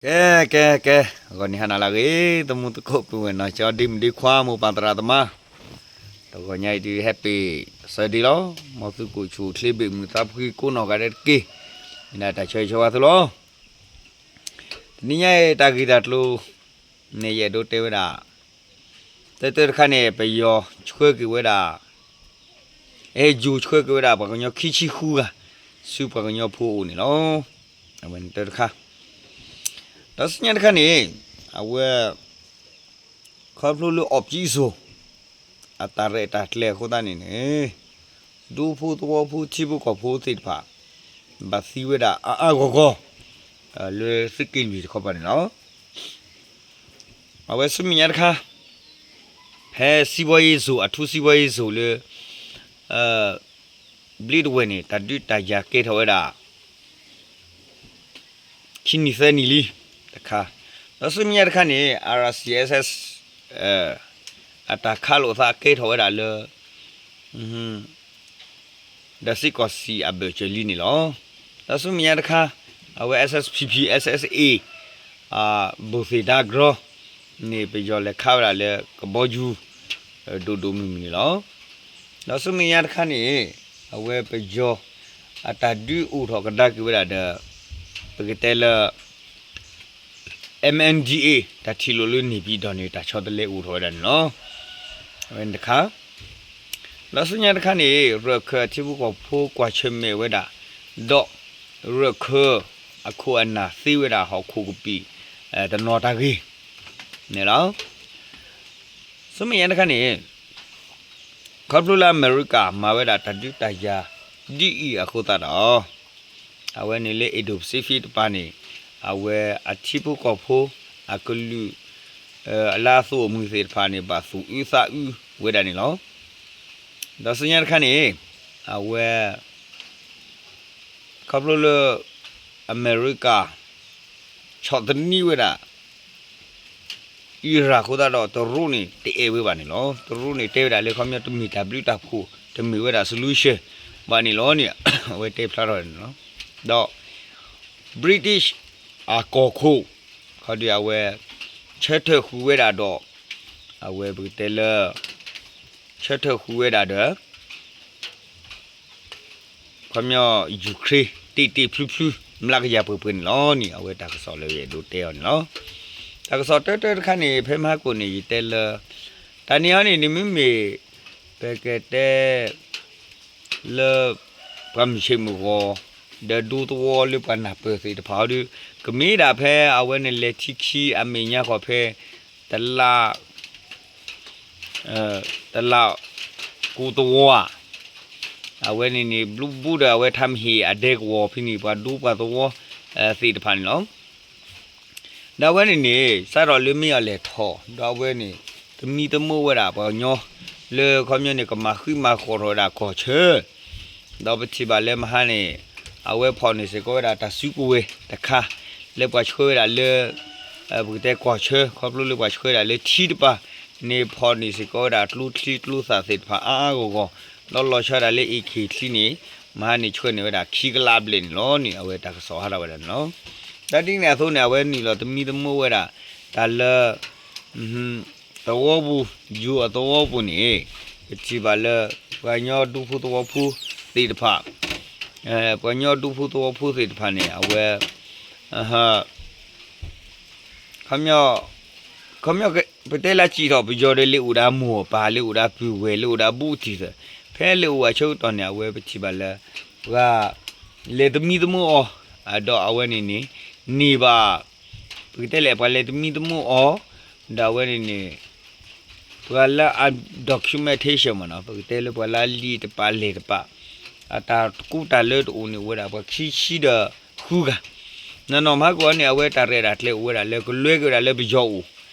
ကဲ ကဲ ကဲ, ဂီၤနံၤဟါနၤလၢအဂ့ၤ သမူသကိးပုၢ်ဝဲၢ်နီၢ်ကၠီ ဒ့မုၣ်ဒ့ခွါ မိၢ်ပၢ်သရၣ်သမါ, တဂီၤညါအံၤဒုး Happy Sunday လီၤ. မ်သုကအိၣ်ဆူၣ်အိၣ်ချ့ ဘ့ၣ်မုၢ်သးဖှံကိးနီၢ်ဂၤဒဲးတက့ၢ်. မ့ၢ်ဒၣ်တၢ်ဆၢဂ့ၤဆၢဝါသုလီၤ. တနံၤညါအံၤ တၢ်ဂ့ၢ်တၢ်ကျိၤန့ၣ် ယအဲၣ်ဒိးတဲဝဲဒၣ် တၢတၢတခါန့ၣ် ပယီၤဆှၢက့ၤဝဲဒၣ် အဲၣ်ယိၤဆှၢက့ၤဝဲဒၣ် ပှၤကညီခံဆံဃုဂၤ ဆူပှၤကညီဖိအအိၣ်န့ၣ်လီၤ. အဝဲန့ၣ်တၢတခါ, ဒီးဆူညါတခါန့ၣ် အဝဲ ခီဖျိလၢ opposition အတၢ်ရဲၣ်တၢ်ကျဲၤအဃိသတးန့ၣ်န့ၣ် ဒူဖိသဝီဖိ ထံဖိကီၢ်ဖိသ့ၣ်တဖၣ် ဘၣ်သံဝဲဒၣ်အါအါဂီၢ်ဂီၢ် လၢသုးက့လွံၢ်တခီပၤန့ၣ်လီၤ. အဝဲဆူမဲာ်ညါတခါ ဖဲစီးပွားရေးဇုန် အထူးစီးပွားရေးဇုန် လၢ ဘျ့တဝဲၢ်န့ၣ် တၢ်ဒုးတၢ်ယၤကဲထီၣ်ဝဲဒၣ် ခံနံၣ်သၢနံၣ်လံတခါ, ဒီးဆူမဲာ်ညါတခါန့ၣ် RCSS အတၢ်ခးလိာ်သးကဲထီၣ်ဝဲဒၣ်လၢ ဒီးစ့ၢ်ကီးစံးအဘၢၣ်စၢၤလံန့ၣ်လီၤ. ဒီးဆူမဲာ်ညါတခါ အဝဲ SSPP SSA ဘိၣ်သ့ၣ်ဒါကရီန့ၣ် ပယီၤလဲၤခးဝဲဒၣ်လၢကဘီယူၤ ဒိၣ်ဒိၣ်မုၢ်မုၢ်န့ၣ်လီၤ. ဒီးဆူမဲာ်ညါတခါန့ၣ် အဝဲပယီၤအတၢ်ဒုးအိၣ်ထီၣ်ကဒါက့ၤဝဲဒၣ်ဒီး ပကတဲလၢ MNDAA တၢ်ထံၣ်လိာ်လၢန့ၣ်ပံၤဒီးန့ၣ် တၢ်ဆီတလဲအိၣ်ထီၣ်ဝဲဒၣ်န့ၣ်လီၤ. အဝဲန့ၣ်တခါ, ဒီးဆူညါတခါန့ၣ် ရၢၢ်ခၢၣ်ထံဖိကီၢ်ဖိကွၢ်ဆၢၣ်မဲာ်ဝဲဒၣ် ဒီးရၢၢ်ခၢၣ်အခိၣ်အနၢ်သ့ဝဲဒၣ်ဟီၣ်ခိၣ်ကပံာ် တနီၤတၢ်ဂ့ၢ်န့ၣ်လီၤ. ဆူမဲာ်ညါတခါန့ၣ် ခီဖျိလၢအမဲရကၤမၤဝဲဒၣ်တၢ်ဒုးတၢ်ယၤဒ်အံၤအဃိသတးဒီး အဝဲန့ၣ်လၢ Indo-Pacific တပၤန့ၣ် အဝဲအထံဖိကီၢ်ဖိ အကလုာ် အလၢအသိးအမုၢ်သ့ၣ်တဖၣ်န့ၣ် ဘၣ်သူၣ်အုးသးအုးဝဲဒၣ်န့ၣ်လီၤ. ဒီးဆူညါတခါန့ၣ် အဝဲ ခီဖျိလၢ အမဲရကၤ ဆီၣ်သနံးဝဲဒၣ် အံရၣ်အဃိသတးဒီး တရူးန့ၣ်တအဲၣ်ဝဲဘၣ်န့ၣ်လီၤ. တရူးန့ၣ်တဲဝဲဒၣ်လၢခီပညီတမ့ၢ်တၢ်ဘျုးတၢ်ဖှိၣ် တမ့ၢ်ဝဲဒၣ် solution ဘၣ်န့ၣ်လီၤန့ၣ် အဝဲတဲဖျါထီၣ်န့ၣ်လီၤ. ဒီး British အကီၢ်ခိၣ် ခီဒီးအဝဲ ဆၢထၢၣ်ဃုာ်ဝဲဒၣ်ဒီး အဝဲပကတဲလၢ ဆၢထၢၣ်ဃုာ်ဝဲဒၣ်ဒီး ခီပညီ Ukraine တ့ၢ်တ့ၢ်ဖျုဖျု မျးကယၤပှဲၤပှဲၤန့ၣ်လီၤန့ၣ် အဝဲတၢ်ကစီၣ်လၢယအဲၣ်ဒိးတဲအီၤန့ၣ်လီၤ. တၢ်ကစီၣ်တၢတၢတခါန့ၣ် ဖဲမဟါကိၣ်န့ၣ် ယတဲလၢ တၢ်န့ၣ်အီၤန့ၣ် န့ၣ်မ့မ့ၢ် ပကတဲ လၢ ပှၤမုၢ်ဆ့ၣ်မုၢ်ဂီၤ ဒီးဒူသဝီလၢပှၤနၢ်ပၢၢ်သ့ၣ်တဖၣ်အီၤဒီး ကမ့ၢ်ဒၣ်ဖဲအဝဲန့ၣ်လဲၤထံခံအမဲာ်ညါဃီဖဲ တလး တလးကူသဝီဧါ, အဝဲန့ၣ်န့ၣ် ဘျုးဘူးဒီးအဝဲထါမဟ့ၣ်အဒဲကဝီၤဖဲန့ၣ် ပှၤဒူပှၤသဝီ သ့ၣ်တဖၣ်န့ၣ်လီၤ. ဒီးအဝဲန့ၣ်န့ၣ် စးထီၣ်လၢမ့ၢ်အီၤလဲၤထီၣ် ဒီးအဝဲန့ၣ် သမံသမိးဝဲဒၣ်ပှၤကညီ လၢခီပညီန့ၣ် ကမၤဃံမၤဃီၤထီၣ်ဝဲဒၣ်ကီၢ်ဆၢ ဒီးပထံၣ်ဘၣ်လၢမဟါန့ၣ် အဝဲဖီၣ်န့ၢ်စ့ၢ်ကီးဝဲဒၣ်တၢ်စုကဝဲၤတခါ လၢပှၤဆှၢဝဲဒၣ်လၢ ပကတဲကီၢ်ဆၢ ခီဖျိလၢပှၤဆှၢဝဲဒၣ်လၢထံတပၤန့ၣ် ဖီၣ်န့ၢ်စ့ၢ်ကီးဝဲဒၣ်ကျိချံကျိသၣ်သ့ၣ်တဖၣ်အါအါဂီၢ်ဂီၢ် ဒီးလီၤဆီဒၣ်လၢ AK ချံန့ၣ် မဟါန့ၣ်ဆှၢန့ၢ်ဝဲဒၣ်ခံကလးဘျဲၣ်န့ၣ်လီၤန့ၣ် အဝဲတၢ်ကစီၣ်ဟးထီၣ်ဝဲဒၣ်န့ၣ်လီၤ. ဒီးဒ်န့ၣ်အသိးန့ၣ် အဝဲနုာ်လီၤသမံသမိးဝဲဒၣ် တၢ်လၢ သဝီပူၤ ယိၤအသဝီပူၤန့ၣ် ပထံၣ်ဘၣ်လၢ ပှၤကညီဒူဖိသဝီဖိသ့ၣ်တဖၣ် ပှၤကညီဒူဖိသဝီဖိသ့ၣ်တဖၣ်န့ၣ် အဝဲ ခီ ခီပညီ ပတဲလၢစံၣ်ထီၣ်ပယီၤဒီး လၢအိၣ်ဒၣ်မိၢ်ပၢ် လၢအိၣ်ဒၣ်ပုၢ်ဝဲၢ် လၢအိၣ်ဒၣ်ဘူးတံၢ်သၢ ဖဲလၢအိၣ်အဆၢကတီၢ်န့ၣ် အဝဲပထံၣ်ဘၣ်လၢ ပှၤ လဲၤသမံသမိးအီၤ ဒီးအဝဲန့ၣ်န့ၣ် န့ၢ်ဘၣ် ပကတဲလဲၣ် ပှၤလဲၤသမံသမိးအီၤ ဒီးအဝဲန့ၣ်န့ၣ် ပှၤလၢအ documentation မ့ၢ်နီၤ ပကတဲလၢပှၤလၢအလံာ်တပာ်လဲၢ်တပာ် အတၢ်ကူတၢ်လၢတအိၣ်န့ၣ် အိၣ်ဝဲဒၣ်ပှၤခံဆံဒီးဃုဂၤ နီၢ်နီၢ်မဟါကီးန့ၣ် အဝဲတၢ်ရဲၣ်တၢ်ကျဲၤအိၣ်ဝဲဒၣ်လၢကလွဲက့ၤဝဲဒၣ်လၢပယီၤအိၣ်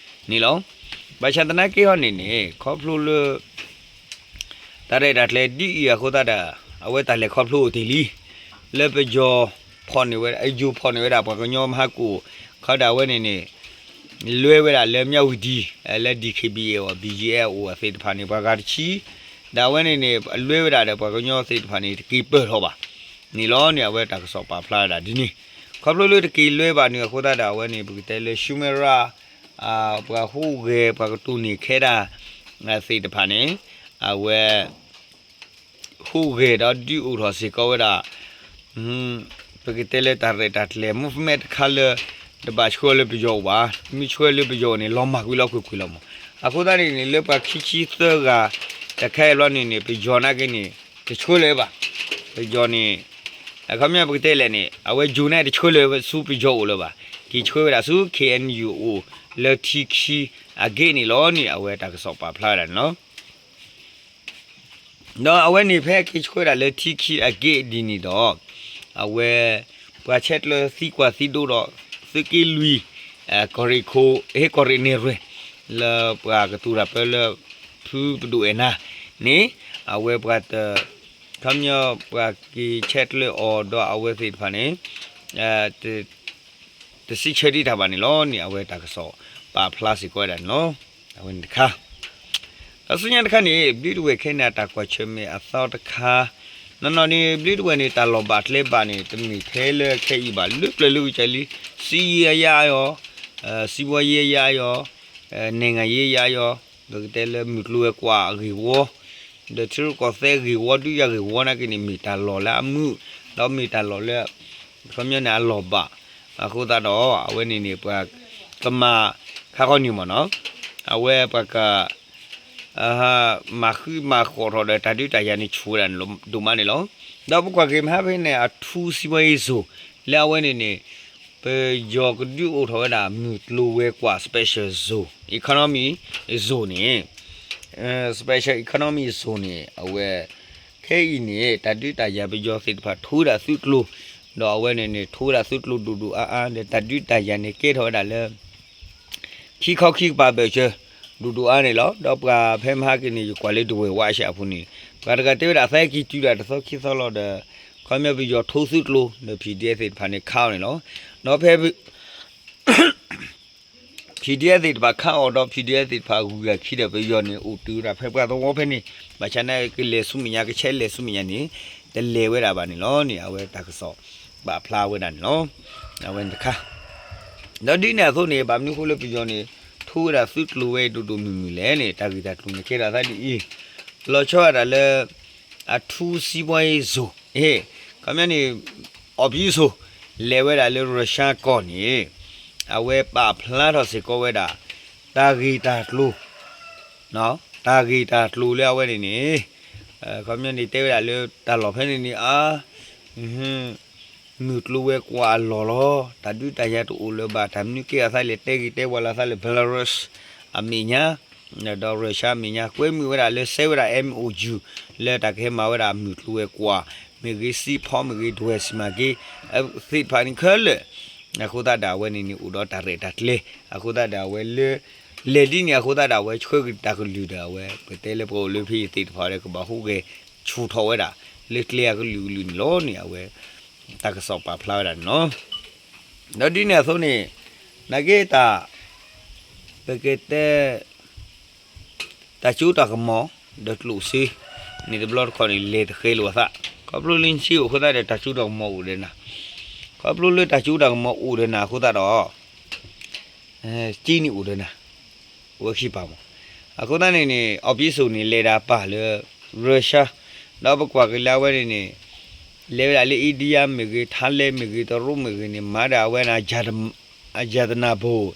န့ၣ်လီၤ. ဘၣ်ဆၣ်သနာ်က့ဟီန့ၣ်န့ၣ် ခီဖျိလၢ တၢ်ရဲၣ်တၢ်ကျဲၤဒ်အံၤအဃိသတးဒီး အဝဲတၢ်လဲၤခီဖျိအိၣ်တ့ၢ်လံ လၢပယီၤဖီၣ်န့ၢ်ဝဲ ယိၤဖီၣ်န့ၢ်ဝဲဒၣ်ပှၤကညီမဟါကီး ခီဒၣ်ဝဲန့ၣ်န့ၣ် လွဲဝဲဒၣ်လၢမၠၣ်ဝတံၤ လၢ DKBA အီၤ BGF အအိၣ်အသ့ၣ်တဖၣ်န့ၣ် ပှၤဂၤတဆံ ဒၣ်ဝဲန့ၣ်န့ၣ် လွဲဝဲဒၣ်ဒီးပှၤကညီသ့ၣ်တဖၣ်န့ၣ် တက့ၤပၢၢ်ထီၣ်ဘၣ်န့ၣ်လီၤန့ၣ် အဝဲတၢ်ကစီၣ်ပာ်ဖျါဝဲဒၣ်ဒ်န့ၣ် ခီဖျိလၢတက့ၤလွဲဘၣ်န့ၣ် အဃိသတးဒီး အဝဲန့ၣ် ပကတဲလၢ ရှူမဲရၣ် ပှၤဟူးဂဲၤ ပှၤကတိၢ်န့ၢ်ခဲဒၣ် သ့ၣ်တဖၣ်န့ၣ် အဝဲ ဟူးဂဲၤဒီးဒုးအိၣ်ထီၣ်စ့ၢ်ကီးဝဲဒၣ် ပကတဲလၢတၢ်ရဲၣ်တၢ်ကျဲၤ movement တခါလၢ တဘၣ်ဆှၢလၢပယီၤအိၣ်ဘၣ်, မ့ၢ်ဆှၢလၢပယီၤန့ၣ် လီၤမၢ်ကွံာ်လီၤကွ့ၢ်ကွ့ၢ်လီၤမး. အဃိသတးန့ၣ်န့ၣ် လၢပှၤခံဆံသၢဂၤ တခါအံၤဘျီန့ၣ်န့ၣ် ပယီၤနာ်က့န့ၣ် တဆှၢလၢၤဘၣ်. ပယီၤန့ၣ် အခီပညီပကတဲလဲၣ်န့ၣ် အဝဲယိၤန့ၣ်တဆှၢလၢၤဆူပယီၤအိၣ်လၢၤဘၣ်, က့ၤဆှၢဝဲဒၣ်ဆူ ခ့ၣ်အဲၣ်ယူၣ်အိၣ် လၢထံခံအဂ့ၢ်န့ၣ်လီၤန့ၣ် အဝဲတၢ်ကစီၣ်ပာ်ဖျါဝဲဒၣ်န့ၣ်လီၤ. ဒီးအဝဲန့ၣ်ဖဲက့ၤဆှၢဒၣ်လၢထံခံအဂ့ၢ်ဒ်န့ၣ်ဒီး အဝဲ ပှၤဆဲးကျၢသံကွၢ်သံဒိးဒီး သုးက့လွံၢ် ကီၢ်ရ့ၣ်ခိၣ် ဟ့ၣ်ကီၢ်ရ့ၣ်နဲၣ်ရွဲၣ် လၢပှၤကတိၤတၢ်ပၢလၢ ဖုပဒိၣ်အဲၣ်နၤန့ၣ် အဝဲပှၤတ ခီပညီပှၤက့ၤဆဲးကျၢအီၤဒီးအဝဲသ့ၣ်တဖၣ်န့ၣ် တစံးဆၢဒံးတၢ်ဘၣ်န့ၣ်လီၤန့ၣ် အဝဲတၢ်ကစီၣ်ပာ်ဖျါစ့ၢ်ကီးဝဲဒၣ်န့ၣ်လီၤ. အဝဲန့ၣ်တခါ ဒီးဆူညါတခါန့ၣ် ဘျုးတဝဲၢ်ခဲန့ၣ် အတၢ်ကွၢ်ဆၢၣ်မဲာ်အသီတခါ နီၢ်နီၢ်န့ၣ် ဘျုးတဝဲၢ်န့ၣ် တၢ်လီၢ်ဘၣ်ကျဲဘၣ်န့ၣ် တမ့ၢ်ထဲလၢခဲအံၤဘၣ် လၢပျၢၤလၢကစၢ်လံ စံယံယါအီၤ စံဘှီယံယါအီၤ နဲၣ်ငါယံယါအီၤ ပကတဲလၢမုၢ်ကျိၤဝဲၤကွာ်ဂ့ၢ်ဝီ ဒီးထံရူၢ်ကီၢ်သဲးဂ့ၢ်ဝီ ဒုးယၤဂ့ၢ်ဝီနာ်က့န့ၣ် မ့ၢ်တၢ်လီၢ်လၢအမုာ် ဒီးမ့ၢ်တၢ်လီၢ်လၢ ခီပညီန့ၣ် အလီၢ်ဘၣ် အဃိသတးဒီး အဝဲန့ၣ်န့ၣ် ပှၤကမၤခါခီန့ၣ်မ့ၢ်နီၤ အဝဲပှၤက မၤဃုမၤဃီးထီၣ်ဒီးတၢ်ဒုးတၢ်ယၤန့ၣ်ဆူၣ်ဝဲဒၣ်န့ၣ်ဒိၣ်မးန့ၣ်လီၤ. ဒီးပကွၢ်က့ၤမဟါဖဲန့ၣ် အထူးစီးပွားရေးဇုန် လၢအဝဲန့ၣ်န့ၣ် ပယီၤကဒုးအိၣ်ထီၣ်ဝဲဒၣ် မုၢ်ကျိၤဝဲၤကွာ် special zone economy zone န့ၣ် special economy zone န့ၣ် အဝဲ ခဲအံၤန့ၣ် တၢ်ဒုးတၢ်ယၤပယီၤသ့ၣ်တဖၣ် ထိဝဲဒၣ်သုးကျိၤ ဒီးအဝဲန့ၣ်န့ၣ် ထိဝဲဒၣ်သုးကျိၤဒိၣ်ဒိၣ်အါအါ ဒီးတၢ်ဒုးတၢ်ယၤန့ၣ် ကဲထီၣ်ဝဲဒၣ်လၢ ခံခီခံကပၤဘၢၣ်စၢၤ ဒိၣ်ဒိၣ်အါန့ၣ်လီၤ. ဒီးပှၤဖဲမဟါက့ၤန့ၣ် ယကွၢ်လၢဒဝဲၢ်ဝါအါရှၢအပူၤန့ၣ် ပှၤတဂၤတဲဝဲဒၣ် သးက့ၤတုၤဒၣ်တသီခံသီလီၤဒီး ခီပညီပယီၤထိသုးကျိၤ ဒီး PDF သ့ၣ်တဖၣ်န့ၣ် ခးအီၤန့ၣ်လီၤ. ဒီးဖဲ PDF သ့ၣ်တဖၣ်ခးအီၤဒီး PDF သ့ၣ်တဖၣ်ဂုၤဂၤခံဒီး ပယီၤန့ၣ် အိၣ်တုၤဝဲဒၣ်ဖဲပှၤသဝီဖဲန့ၣ် ဘၣ်ဆၣ်နာ်က့လဲၤဆူမဲာ်ညါ ကဆဲးလဲၤဆူမဲာ်ညါန့ၣ် တလဲၤဝဲဒၣ်ဘၣ်န့ၣ်လီၤန့ၣ် အဝဲတၢ်ကစီၣ်ပာ်ဖျါဝဲဒၣ်န့ၣ်လီၤ. အဝဲန့ၣ်တခါ ဒီးဒ်န့ၣ်အသိးန့ၣ် ဘၣ်မနုၤဃိလၢပယီၤန့ၣ် ထိဝဲဒၣ်သုးကျိၤဝဲဒိၣ်ဒိၣ်မုၢ်မုၢ်လဲၣ်န့ၣ် တၢ်ဂ့ၢ်တၢ်ကျိၤန့ၣ် ကဲထီၣ်သးဒ်အံၤ လီၤဆီဒၣ်တၢ်လၢ အထူးစီးပွားရေးဇုန် ခီပညီန့ၣ် အီၣ်ပယံၤစိၤ လဲၤဝဲဒၣ်လၢ Russia ကီၢ်န့ၣ် အဝဲပာ်ဖျါထီၣ်စ့ၢ်ကီးဝဲဒၣ် တၢ်ဂ့ၢ်တၢ်ကျိၤ တၢ်ဂ့ၢ်တၢ်ကျိၤလၢအဝဲန့ၣ်န့ၣ် ခီပညီန့ၣ် တဲဝဲဒၣ်လၢတၢ်လီၢ်ဖဲန့ၣ်န့ၣ် အါ မုၢ်ကျိၤဝဲၤကွာ်အလီၢ်လီၤ. တၢ်ဒုးတၢ်ယၤတအိၣ်လၢၤဘၣ် တၢ်မနုၤကဲအသးလဲၣ် တဲဂ့ၤတဲဝါလီၤသးလၢ Belarus အမဲာ်ညါ ဒီး Russia အမဲာ်ညါ ကွဲမုာ်ဝဲဒၣ်လၢစဲဝဲဒၣ် MOU လၢတၢ်ကဟဲမၤဝဲဒၣ်မုၢ်ကျိၤဝဲၤကွာ် မ့ၢ်ဂ့ၤ စံဖီ မ့ၢ်ဂ့ၤ ဒွဲၣ်စံမၤက့ သ့ၣ်တဖၣ်န့ၣ်ခဲလၢာ် အဃိသတးဒီးအဝဲန့ၣ်န့ၣ် အိၣ်ဒီးတၢ်ရဲၣ်တၢ်ကျဲၤ အဃိသတးဒီးအဝဲလၢ လဲၤဒ်န့ၣ် အဃိသတးဒီးအဝဲဆှၢက့ၤတၢ်ကလုၢ်ဒီးအဝဲ ပတဲလၢပှၤအိၣ်လၢဖဲအံၤသ့ၣ်တဖၣ်ဒီး ကဘၣ်ဟူးဂဲၤဆူၣ်ထီၣ်ဝဲဒၣ် လၢကျဲအကလုာ်ကလုာ်န့ၣ်လီၤန့ၣ် အဝဲ တၢ်ကစီၣ်ပာ်ဖျါဝဲဒၣ်န့ၣ်လီၤ. ဒီးဒ်န့ၣ်အသိးန့ၣ် နာ်က့တၢ် ပကတဲ တၢ်စိတၢ်ကမီၤ ဒီးကျိၣ်စ့ န့ၣ်တဘျီတခီၣ်န့ၣ် လဲၤတဃဲလိာ်အသး ခီဖျိလၢနစ့အိၣ်အဃိသတးဒီး တၢ်စိတၢ်ကမီၤအိၣ်ဒီးနၤ ခီဖျိလၢတၢ်စိတၢ်ကမီၤအိၣ်ဒီးနၤအဃိသတးဒီး စ့န့ၣ်အိၣ်ဒီးနၤ အိၣ်ဝဲခံပၤမး အဃိသတးန့ၣ်န့ၣ် အီၣ်ပယံၤစိၤန့ၣ် လဲၤဒၣ်ပာ်လၢ Russia ဒီးပကွၢ်က့ၤလၢအဝဲန့ၣ်န့ၣ် လဲၤဝဲဒၣ်လၢ India မ့ၢ်ဂ့ၤ Thailand မ့ၢ်ဂ့ၤ တရူးမ့ၢ်ဂ့ၤန့ၣ် မၤဒၣ်အဝဲန့ၣ် အယတနာဘိၣ်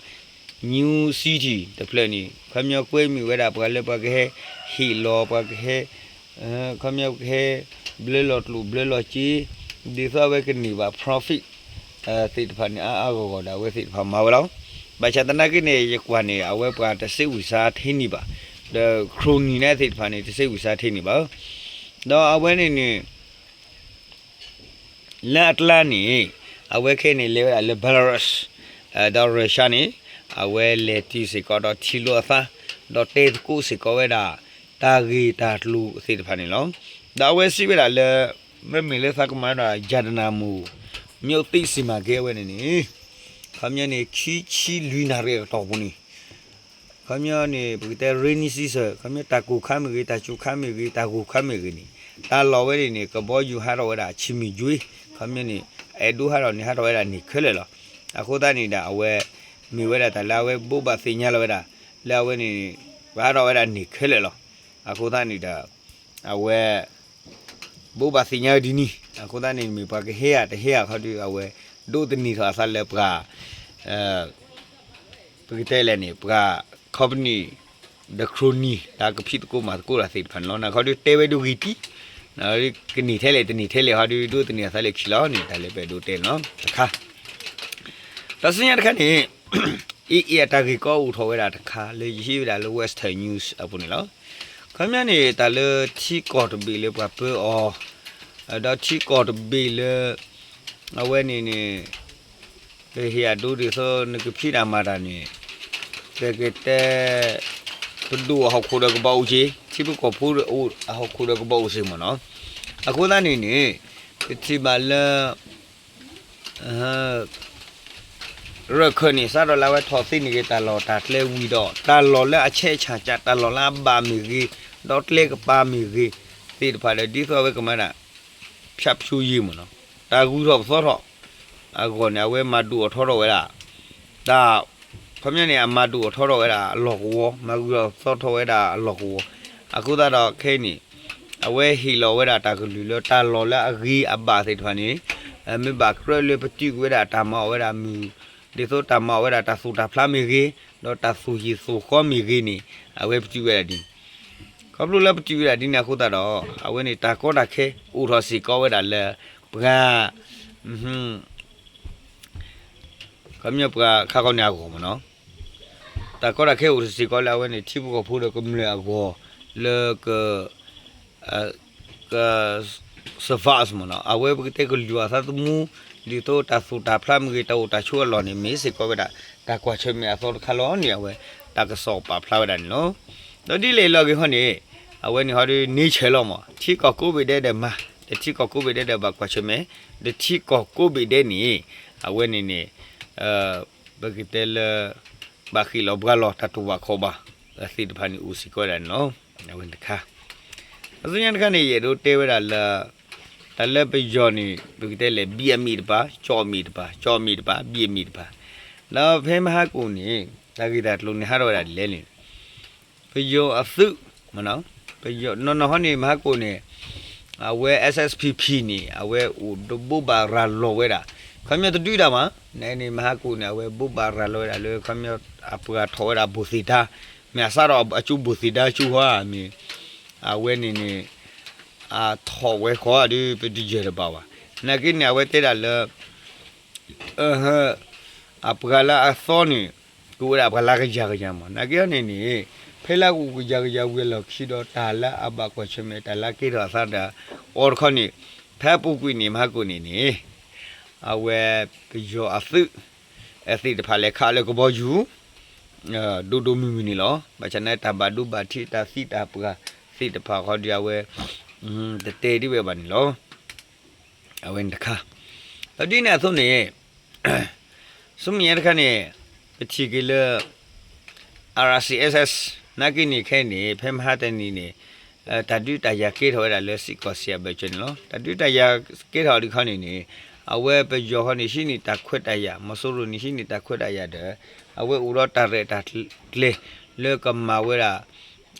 New City တဖျၢၣ်န့ၣ် ခီပညီကွဲမုာ်ဝဲဒၣ်ပှၤလၢပှၤကဟဲ ဟ့ၣ်လီၤ ပှၤကဟဲ ခီပညီကဟဲ ဘျၢလီၤကျိၣ်ဘျၢလီၤစ့ ဒ်သိးအဝဲကန့ၢ်ဘၣ် profit သ့ၣ်တဖၣ်န့ၣ် အါအါဂီၢ်ဂီၢ်ဒီးအဝဲသ့ၣ်တဖၣ်မၤဝဲလီၤ. ဘၣ်ဆၣ်သနာ်က့န့ၣ် ယကွၢ်န့ၣ် အဝဲပှၤတစ့ဝံၣ်စါထဲန့ၣ်ဘၣ်, ဒီး ခရိၣ်နံၣ် န့ၣ်သ့ၣ်တဖၣ်န့ၣ် တစ့ဝံၣ်စါထဲန့ၣ်ဘၣ်. ဒီးအဝဲန့ၣ်န့ၣ် လၢအကျါန့ၣ် အဝဲခဲအံၤန့ၣ် လဲၤဝဲဒၣ်လၢ Belarus ဒီး Russia န့ၣ် အဝဲလဲၤတုၤစ့ၢ်ကီးဒီးထံၣ်လိာ်အသး ဒီးတဲသကိးစ့ၢ်ကီးဝဲဒၣ် တၢ်ဂ့ၢ်တၢ်ကျိၤသ့ၣ်တဖၣ်န့ၣ်လီၤ. ဒီးအဝဲစံးဝဲဒၣ်လၢ မ့မ့ၢ်လၢသးကမၤဒီး ယတနာဘိၣ် မျိုးသိမ်းစီမံကိန်း အဝဲန့ၣ်န့ၣ် ခီပညီန့ၣ် ခံဆံလွံၢ်နၣ်ရံၣ်အကတီၢ်ပူၤန့ၣ် ခီပညီန့ၣ် ပကတဲ rainy season ခီပညီတၢ်ကိၢ်ခါမ့ၢ်ဂ့ၤ တၢ်စူၤခါမ့ၢ်ဂ့ၤ တၢ်ဂိၢ်ခါမ့ၢ်ဂ့ၤန့ၣ် တၢ်လီၢ်ဝဲန့ၣ်န့ၣ် ကဘီယူၤဟးထီၣ်ဝဲဒၣ် ဆံမံၤကွံာ် ခီပညီန့ၣ် အဲၣ်ဒိးဟးထီၣ်န့ၣ် ဟးထီၣ်ဝဲဒၣ်န့ၣ်ခဲလၢာ်လီၤ. အဃိသတးန့ၣ်ဒီး အဝဲ မ့ၢ်ဝဲဒၣ်တၢ်လၢအဝဲဘိးဘၣ်သ့ၣ်ညါလီၤဝဲဒၣ် လၢအဝဲန့ၣ် ပှၤဟးထီၣ်ဝဲဒၣ်န့ၣ်ခဲလၢာ်လီၤ. အဃိသတးန့ၣ်ဒီး အဝဲ ဘိးဘၣ်သ့ၣ်ညါဝဲဒ်န့ၣ် အဃိသတးန့ၣ် မ့ၢ်ပှၤကဟဲဧါတဟဲဧါခီဒီး အဝဲ ဒိးသန့ၤထီၣ်အသးလၢပှၤ ပကတဲလဲၣ်န့ၣ် ပှၤ company ဒီး crony တၢ်ကဖံးသကိးမၤသကိးတၢ်သ့ၣ်တဖၣ်န့ၣ်လီၤ. နခီဒီးတဲဝဲဒိဂ့ၤတံၢ် ကန့ၢ်ထဲလဲၣ်တန့ၢ်ထဲလဲၣ်ခီဒီး ဒိးသန့ၤအသးလၢခံလီၤန့ၣ် တၢ်လၢပအဲၣ်ဒိးတဲန့ၣ်လီၤ. တခါ တၢ်ဆူညါတခါန့ၣ် အ့ၣ်အ့ၣ် အတၢ်ဂ့ၢ်ကီအိၣ်ထီၣ်ဝဲဒၣ်တခါလၢယဟံးဝဲဒၣ်လၢ Western News အပူၤန့ၣ်လီၤ. ခီပညီန့ၣ် တၢ်လၢထံကီၢ်တဘ့ၣ်လၢပှၤပၢအီၤ ဒီးထံကီၢ်တဘ့ၣ်လၢ အဝဲန့ၣ်န့ၣ် ပဟ့ၣ်အဒိဒ်သိးနကဖံးတၢ်မၤတၢ်န့ၣ် ပကတဲ ပဒိၣ်အဟီၣ်ခိၣ်ဒီးကဘၣ်အိၣ်က့ၤ ထံဖိကီၢ်ဖိအဟီၣ်ခိၣ်ဒီးကဘၣ်အိၣ်စ့ၢ်မ့ၢ်နီၤ. အဃိသတးန့ၣ်န့ၣ် ပထံၣ်ဘၣ်လၢ ရၢၢ်ခၢၣ်န့ၣ် စးထီၣ်လၢအဝဲထီၣ်သ့န့ၢ်က့ၤတၢ်လီၢ်တၢ်ကျဲဝံၤဒီး တၢ်လီၢ်လၢအဆဲးဆၣ်ကၢ် တၢ်လီၢ်လၢအဘၣ်မ့ၢ်ဂ့ၤ ဒီးကျဲကပၤမ့ၢ်ဂ့ၤ သ့ၣ်တဖၣ်ဒီး ဒ်သိးအဝဲကမၤဒၣ် ဖၠးဖၠူယံာ်မ့ၢ်နီၤ တၢ်ဂုၤထီၣ်ပသီထီၣ် အဂီၢ်န့ၣ် အဝဲမၤဒိၣ်အီၤထီထီၣ်ဝဲဒၣ် တၢ် ခီပညီန့ၣ် အမၤဒိၣ်အီၤထီထီၣ်ဝဲဒၣ်အလီၢ်ကဝီၤ မၤဂုၤထီၣ်ပသီထီၣ်ဝဲဒၣ်အလီၢ်ကဝီၤ အဃိသတးဒီးခဲအံၤန့ၣ် အဝဲဟ့ၣ်လီၤဝဲဒၣ်တၢ်ကလုၢ်လၢတၢ်လီၢ်လၢအဂ့ၤအဘၣ်သ့ၣ်တဖၣ်န့ၣ် မ့ၢ်ဘၣ်ကြၢးလၢပတုာ်ကွံာ်ဝဲဒၣ်တၢ်မၤအီၣ်ဝဲဒၣ်မုၢ် ဒ်သိးတၢ်မၤအီၣ်ဝဲဒၣ်တၢ်သူၣ်တၢ်ဖျးမ့ၢ်ဂ့ၤ ဒီးတၢ်သူၣ်ဟံၣ်သူၣ်ဃီမ့ၢ်ဂ့ၤန့ၣ် အဝဲပတုာ်ဝဲဒၣ်ဒ်န့ၣ် ခီဖျိလၢပတုာ်ဝဲဒၣ်ဒ်န့ၣ်အဃိသတးဒီး အဝဲန့ၣ်တၢ်ကီတၢ်ခဲအိၣ်ထီၣ်စ့ၢ်ကီးဝဲဒၣ်လၢ ပှၤ ခီပညီပှၤခါခီန့ၣ်အဂီၢ်မ့ၢ်နီၤ တၢ်ကီတၢ်ခဲအိၣ်ထီၣ်စ့ၢ်ကီးလၢအဝဲန့ၣ် ထံဖိကီၢ်ဖိဒီးကမျၢၢ်အဂီၢ် လၢက က survive မ့ၢ်နီၤ အဝဲပကတဲကလုၢ်အသးသမူ ဒ်သိးတၢ်သူၣ်တၢ်ဖျးမ့ၢ်ဂ့ၤ တၢ်အိၣ်တၢ်ဆိးအလီၢ်န့ၣ် မ့ၢ်စ့ၢ်ကီးဝဲဒၣ် တၢ်ကွၢ်ဆၢၣ်မဲာ်အသီတခါလီၤန့ၣ် အဝဲ တၢ်ကစီၣ်ပာ်ဖျါဝဲဒၣ်န့ၣ်လီၤ. ဒီးဒ်လဲၣ်လီၤဂ့ၤခီန့ၣ် အဝဲန့ၣ်ဟီဒီး nature လီၤမး ထံကီၢ်ကိးဘ့ၣ်ဒဲးဒီးမၤ ဒီးထံကီၢ်ကိးဘ့ၣ်ဒဲးဒီးဘၣ်ကွၢ်ဆၢၣ်မဲာ် ဒီးထံကီၢ်ကိးဘ့ၣ်ဒဲးန့ၣ် အဝဲန့ၣ်န့ၣ် ပကတဲလၢ ဘၣ်ဃ့ၢ်လီၤဘှါလီၤတၢ်တိာ်ဘၣ်ခီၣ်ဘၣ် သ့ၣ်တဖၣ်န့ၣ်အိၣ်စ့ၢ်ကီးဝဲဒၣ်န့ၣ်လီၤ. အဝဲန့ၣ်တခါ အဆူညါတခါန့ၣ် ယအဲၣ်ဒိးတဲဝဲဒၣ်လၢ တၢ်လၢပယီၤန့ၣ် ပကတဲလဲၣ် ဘံၣ်အမံၤတပၤ ကၠီအမံၤတပၤ ကၠီအမံၤတပၤ ဘံၣ်အမံၤတပၤ ဒီးဖဲမဟါကိၣ်န့ၣ် တၢ်ဂ့ၢ်တၢ်ကျိၤန့ၣ်ဟးထီၣ်ဝဲဒၣ်ဒ်လဲၣ်န့ၣ် ပယီၤအသုး ပယီၤနီၢ်နီၢ်ဟီန့ၣ် မဟါကိၣ်န့ၣ် အဝဲ S S P P န့ၣ် အဝဲအိၣ်ဒီးဘိးဘၣ်ရၤလီၤဝဲဒၣ် ခီပညီတဒုဒၣ်မး န့ၣ်န့ၣ် မဟါကိၣ်န့ၣ် အဝဲဘိးဘၣ်ရၤလီၤဝဲဒၣ်လၢ ခီပညီအပှၤထီၣ်ဝဲဒၣ်ဘိၣ်သ့ၣ်ဒါ မ့ၢ်အစးထီၣ်အကၠိဘိၣ်သ့ၣ်ဒါကၠိဟီဧါ မ့ၢ် အဝဲန့ၣ်န့ၣ် အထီၣ်ဝဲဃီဒီး ပတယၢၢ်တဘၣ်ဘၣ်. နာ်က့န့ၣ် အဝဲတဲဒၣ်လၢ အပှၤလၢအသီန့ၣ် ကအိၣ်ဝဲဒၣ်ပှၤလၢကယၤကယၤမး နာ်က့အီၤန့ၣ်န့ၣ် ဖဲလၢကအိၣ်ကယၤကယၤဝံၤအလီၢ်ခံဒီး တၢ်လၢအဘၣ်ကွၢ်ဆၢၣ်မဲာ် တၢ်လၢအကဲထီၣ်အသးဒီး အီၤတခီန့ၣ် ဖဲအပူၤကွံာ်န့ၣ် မဟါကိၣ်န့ၣ်န့ၣ် အဝဲ ပယီၤအသုး သ့ၣ်တဖၣ်လဲၤခးလၢကဘီယူၤ ဒိၣ်ဒိၣ်မုၢ်မုၢ်န့ၣ်လီၤ. ဘၣ်ဆၣ်န့ၣ် တၢ်ဘၣ်ဒိဘၣ်ထံး တၢ်သံတၢ်ပှၢ်သ့ၣ်တဖၣ်ဃီဒီး အဝဲ တတဲဒ်ဝဲဘၣ်န့ၣ်လီၤ. အဝဲန့ၣ်တခါ ဒီးဒ်န့ၣ်အသိးန့ၣ် ဆူမဲာ်ညါတခါန့ၣ် ပထံၣ်က့ၤလၢ R C S S နာ်က့န့ၣ်ခဲအံၤန့ၣ် ဖဲမဟါတနံၤန့ၣ် တၢ်ဒုးတၢ်ယၤကဲထီၣ်ဝဲဒၣ်လၢစ့ၢ်ကီးစံးအဘၢၣ်စၢၤန့ၣ်လီၤ. တၢ်ဒုးတၢ်ယၤကဲထီၣ်ဒ်ခီန့ၣ်န့ၣ် အဝဲပယီၤဃီန့ၣ် ဟံးန့ၢ်တၢ်ခွဲးတၢ်ယာ် မီၤစိရိၤန့ၣ် ဟံးန့ၢ်တၢ်ခွဲးတၢ်ယာ်ဒီး အဝဲအိၣ်ဒီးတၢ်ရဲၣ်တၢ်ကျဲၤ လၢကမၤဝဲဒၣ်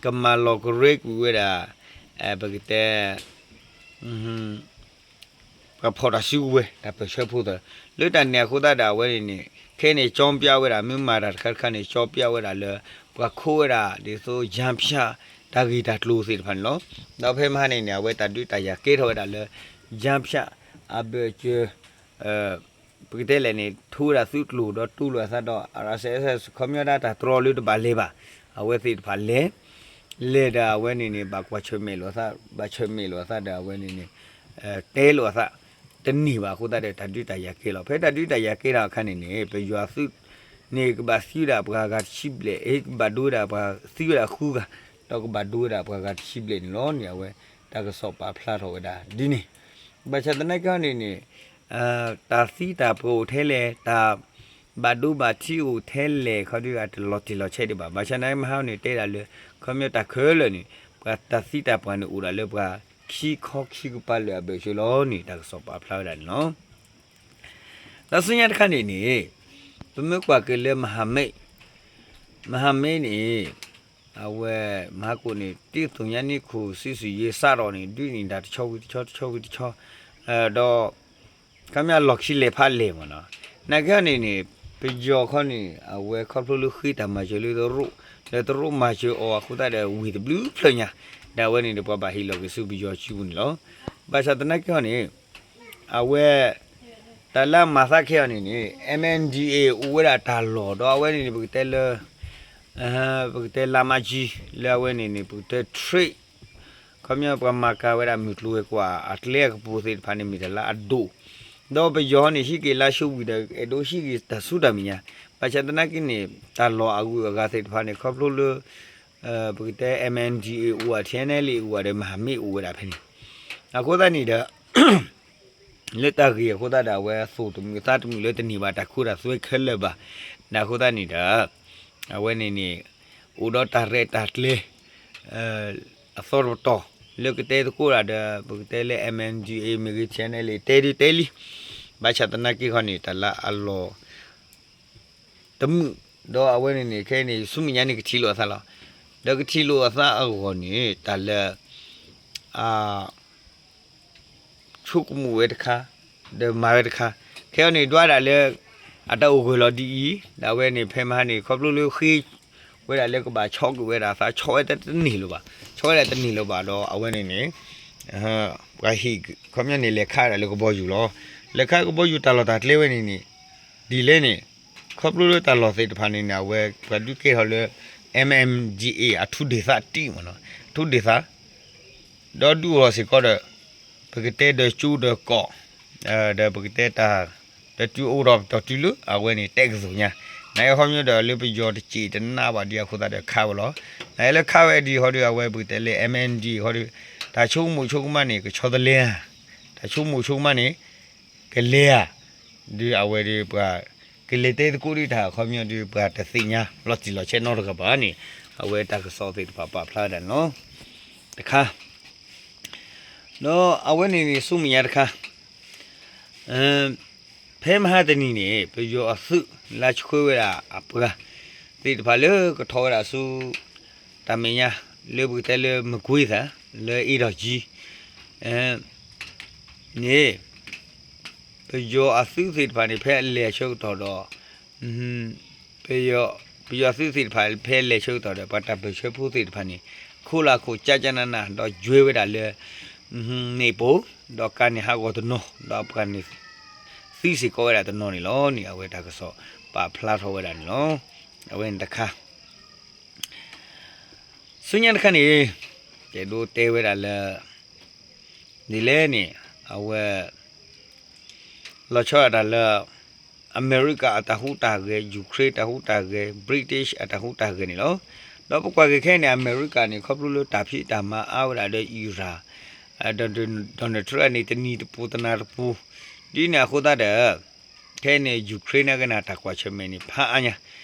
ကမၤလီၤကရၢကွံာ်ဝဲဒၣ် ပကတဲ ပှၤဖီၣ်တၢ်စုကဝဲၤ တၢ်ပၢၢ်ဆၢဖိသၢ လၢတၢ်န့ၣ်အဃိသတးဒီး အဝဲန့ၣ်န့ၣ် ခဲအံၤန့ၣ် ကၠီပျးဝဲဒၣ် မ့ၢ်မၤတၢ်တခါတခါန့ၣ် ကၠီပျးဝဲဒၣ်လၢ ပှၤခိးဝဲဒၣ် ဒ်သိးယါဖၠး တၢ်ဂ့ၢ်တၢ်ကျိၤသ့ၣ်တဖၣ်န့ၣ်လီၤ. ဒီးဖဲမဟါန့ၣ်န့ၣ် အဝဲတၢ်ဒုးတၢ်ယၤကဲထီၣ်ဝဲဒၣ်လၢ ယါဖၠး အဘၢၣ်စၢၤ ပကတဲလဲၣ်န့ၣ် ထိဝဲဒၣ်သုးကျိၤဒီးတူၢ်လိာ်အသးဒီး R C S S ခီပညီဒၣ်တၢ်တြီလၢတဘၣ်လဲၤဘၣ် အဝဲသ့ၣ်တဖၣ်လဲၤ လဲၤဒီးအဝဲန့ၣ်န့ၣ် ဘၣ်ကွၢ်ဆၢၣ်မဲာ်လိာ်အသး ဘၣ်ဆၢၣ်မဲာ်လိာ်အသးဒီးအဝဲန့ၣ်န့ၣ် တဲလိာ်အသး တန့ၢ်ဘၣ်အဃိသတးဒီး တၢ်ဒုးတၢ်ယၤကဲလီၤ. ဖဲတၢ်ဒုးတၢ်ယၤကဲထီၣ်အခါန့ၣ်န့ၣ် ပယီၤသုးန့ၣ် ကဘၣ်သံဝဲဒၣ်ပှၤဂၤတဆံဘျဲၣ် ကဘၣ်ဒိဝဲဒၣ်ပှၤသံဝဲဒၣ်ဃုဂၤ ဒီးကဘၣ်ဒိဝဲဒၣ်ပှၤဂၤတဆံဘျဲၣ်န့ၣ်လီၤန့ၣ် အဝဲတၢ်ကစီၣ်ပာ်ဖျါထီၣ်ဝဲဒၣ်ဒ်န့ၣ် ဘၣ်ဆၣ်သနာ်က့န့ၣ်န့ၣ် တၢ်သံတၢ်ပှၢ်အိၣ်ထဲလဲၣ် တၢ်ဘၣ်ဒိဘၣ်ထံးအိၣ်ထဲလဲၣ် ခီဒုးအတလီၤတံၢ်လီၤဆဲးဒံးဘၣ်. ဘၣ်ဆၣ်န့ၣ် မဟါန့ၣ် တဲဒၣ်လၢ ခီပညီတၢ်ခဲလၢာ်န့ၣ် ပှၤတၢ်သံတၢ်ပှၢ်န့ၣ်အိၣ်ဒၣ်လၢပှၤခံခီခံကပၤလၢအဘၢၣ်စၢၤလီၤန့ၣ် တၢ်ကစီၣ်ပာ်ဖျါဝဲဒၣ်န့ၣ်လီၤ. ဒီးဆူညါတခါန့ၣ်န့ၣ် ပမ့ၢ်ကွၢ်က့ၤလၢမဟာမိတ်, မဟာမိတ်န့ၣ် အဝဲ မဟာမိတ်န့ၣ် တံၢ်သူညါနံၣ်ခိၣ်ဆံဆံယဲစးထီၣ်န့ၣ် ဒုးန့ၣ်တၢ်တဆီဝံၤတဆီ တဆီဝံၤတဆီ ဒီး ခီပညီလီၢ်ခံလဲၤဖးလဲၢ်မ့ၢ်နီၤ, နာ်က့န့ၣ်န့ၣ် ပယီၤခီန့ၣ် အဝဲခီဖျိလၢဃ့တၢ်မၤစၢၤလၢတရူး, လၢတရူးမၤစၢၤအီၤအဃိသတးဒီးဝံၤတဘျုးဖျၢၣ်ညါ, ဒီးအဝဲန့ၣ်ဒီးပှၤဘၣ်ဟ့ၣ်လီၤက့ၤဆူပယီၤစုပူၤန့ၣ်လီၤ. ဘၣ်ဆၣ်သနာ်က့န့ၣ် အဝဲ တၢ်လၢအမၤသးခဲအံၤန့ၣ်န့ၣ် M N D A အိၣ်ဝဲဒၣ်တၢ်လီၢ်ဒီးအဝဲန့ၣ်န့ၣ် ပကတဲလၢ ပကတဲလါမးကၠံ လၢအဝဲန့ၣ်န့ၣ် ပကတဲ trade ခီပညီပှၤမၤကၤဝဲဒၣ်မုၢ်ကျိၤဝဲၤကွာ်အကျဲအကပူၤသ့ၣ်တဖၣ်န့ၣ်မ့ၢ်တၢ်လၢအဒိၣ်, ဒီးပယီၤန့ၣ်ဟံးက့ၤလါၡိဝံၤဒီး အဲၣ်ဒိးဟံးက့ၤတၢ်ဆူတၢ်မဲာ်ညါ, ဘၣ်ဆၣ်သနာ်က့န့ၣ် တၢ်လီၢ်အဂုၤအဂၤသ့ၣ်တဖၣ်န့ၣ် ခီဖျိလၢ ပကတဲ M N D A အိၣ်ဝဲ T N L A အိၣ်ဝဲဒီး မဟာမိတ်အိၣ်ဝဲဒၣ်ဖဲန့ၣ်, အဃိသတးန့ၣ်ဒီး လၢတၢ်ဂ့ၢ်အဃိသတးဒီးအဝဲအသိၣ်တမုာ်သးတမုာ်လၢတန့ၢ်ဘၣ်တၢ်ခိတၢ်သွဲခဲလၢာ်ဘၣ်, ဒီးအဃိသတးန့ၣ်ဒီး အဝဲန့ၣ်န့ၣ် အိၣ်ဒီးတၢ်ရဲၣ်တၢ်ကျဲၤ အသီတပတီၢ် လၢကတဲသကိးတၢ်ဒီး ပကတဲလၢ M N D A မ့ၢ်ဂ့ၤ T N L A တဲဒုတဲလံ, ဘၣ်ဆၣ်သနာ်က့ခီန့ၣ် တၢ်လၢအလီၢ် တမုာ်, ဒီးအဝဲန့ၣ်န့ၣ် ခဲအံၤန့ၣ် ဆူမဲာ်ညါန့ၣ်ကထံၣ်လိာ်အသးလီၤ. ဒီးကထံၣ်လိာ်အသးအဂီၢ်န့ၣ် တၢ်လၢ အ ဆိကမိၣ်ဝဲတခါ, ဒီးမၤဝဲတခါ, ခဲအံၤန့ၣ် ဒွးဒၣ်လၢ အတၢ်အိၣ်ဂၢၢ်လီၤဒ်အံၤ, ဒီးအဝဲန့ၣ် ဖဲမဟါန့ၣ် ခီဖျိလၢဃ့ဝဲဒၣ်လၢကဘၣ်ဆီကွံာ်ဝဲဒၣ်အသး ဆီဝဲတန့ၢ်လၢၤဘၣ်, ဆီဝဲဒၣ်တန့ၢ်လၢၤဘၣ်ဒီး အဝဲန့ၣ်န့ၣ် ပှၤဟ့ၣ် ခီပညီန့ၣ် လဲၤခးဝဲဒၣ်လၢကဘီယူၤလီၤ. လဲၤခးကဘီယူၤတၢ်လီၢ်တၢ်ကျဲဝဲန့ၣ်န့ၣ် ဒ်လဲၣ်န့ၣ် ခီဖျိလၢတၢ်လီၢ်သ့ၣ်တဖၣ်န့ၣ်န့ၣ် အဝဲ ပှၤဒုးကဲထီၣ်လၢ M M D A အထူးဒေသတံၢ်မ့ၢ်နီၤ, အထူးဒေသ ဒီးဒုးအိၣ်ထီၣ်စ့ၢ်ကီးဒီး ပကတဲဒီးကၠိဒီးကီး ဒီးပကတဲတၢ် ဒီးတုၤအိၣ်ထီၣ်ပတီၢ်တုၤလၢအဝဲန့ၣ်တဲကသိးညါ, နအဲၣ်ခီပညီဒီးလၢပယီၤတစံးတနါဘၣ်ဒ်အဃိသတးဒီးခးဝဲလီၤ. နအဲၣ်လၢခးဝဲဒ်ဟီဒီး အဝဲပကတဲလၢ M N D ဟီဒီး တၢ်ဆိကမိၣ်ဆိကမးန့ၣ် ကဆီတလဲဧါ, တၢ်ဆိကမိၣ်ဆိကမးန့ၣ် ကလဲၤဧါ, ဒီးအဝဲဒီးပှၤ ကလဲၤတဲသကိးဒ်တၢ်ခီပညီဒီး ပှၤတသ့ၣ်ညါလီၤတံၢ်လီၤဆဲးနီတဂၤဘၣ်န့ၣ် အဝဲတၢ်ကစီၣ်သ့ၣ်တဖၣ်ပာ်ဖျါဝဲဒၣ်န့ၣ်လီၤ. တခါ ဒီးအဝဲန့ၣ်န့ၣ် ဆူမဲာ်ညါတခါ ဖဲမဟါတနံၤန့ၣ် ပယီၤအသုးလၢဆှၢဝဲဒၣ်အပှၤသ့ၣ်တဖၣ်လၢကထီၣ်ဝဲဒၣ်ဆူ တၢ်မဲာ်ညါ လၢပကတဲလၢမကွ့သၢ လၢအ့ၣ်ထီၣ်ကၠံ န့ၣ် ပယီၤအသုးသ့ၣ်တဖၣ်န့ၣ် ဖဲအလဲၤဆၢကတီၢ်ဒီး ပယီၤသုးသ့ၣ်တဖၣ်ဖဲအလဲၤဆၢကတီၢ်ဒီး ပှၤတၢ်ပၢၢ်ဆၢဖိသ့ၣ်တဖၣ်န့ၣ် ခိးလၢခိးကၠၢ်ကၠၢ်နးနး ဒီးယွဲဝဲဒၣ်လၢ န့ၣ်ပူၤ ဒီးကးန့ၢ်ဟးဂီၤတနီၤ ဒီးပှၤန့ၣ် သံစ့ၢ်ကီးဝဲဒၣ်တနီၤန့ၣ်လီၤန့ၣ် အဝဲတၢ်ကစီၣ်ပာ်ဖျါထီၣ်ဝဲဒၣ်န့ၣ်လီၤ. အဝဲန့ၣ်တခါ ဆူညါတခါန့ၣ် ယအဲၣ်ဒိးတဲဝဲဒၣ်လၢ ဒ်လဲၣ်န့ၣ် အဝဲ လီၤဆီဒၣ်တၢ်လၢ အမဲရကၤအတၢ်ဟူးတၢ်ဂဲၤ, Ukraine တၢ်ဟူးတၢ်ဂဲၤ, British အတၢ်ဟူးတၢ်ဂဲၤန့ၣ်လီၤ. ဒီးပကွၢ်က့ၤခဲအံၤန့ၣ် အမဲရကၤန့ၣ် ခီဖျိလၢတၢ်ဖံးတၢ်မၤအါဝဲဒၣ်ဒီး Iran ဒီး Donald Trump န့ၣ် တနံၤတပူၤတနၤတပူၤ ဒ်န့ၣ်အဃိသတးဒီး ခဲအံၤန့ၣ် Ukraine နာ်က့န့ၣ် တၢ်ကွၢ်ဆၢၣ်မဲာ်န့ၣ် ဖးအါညါ,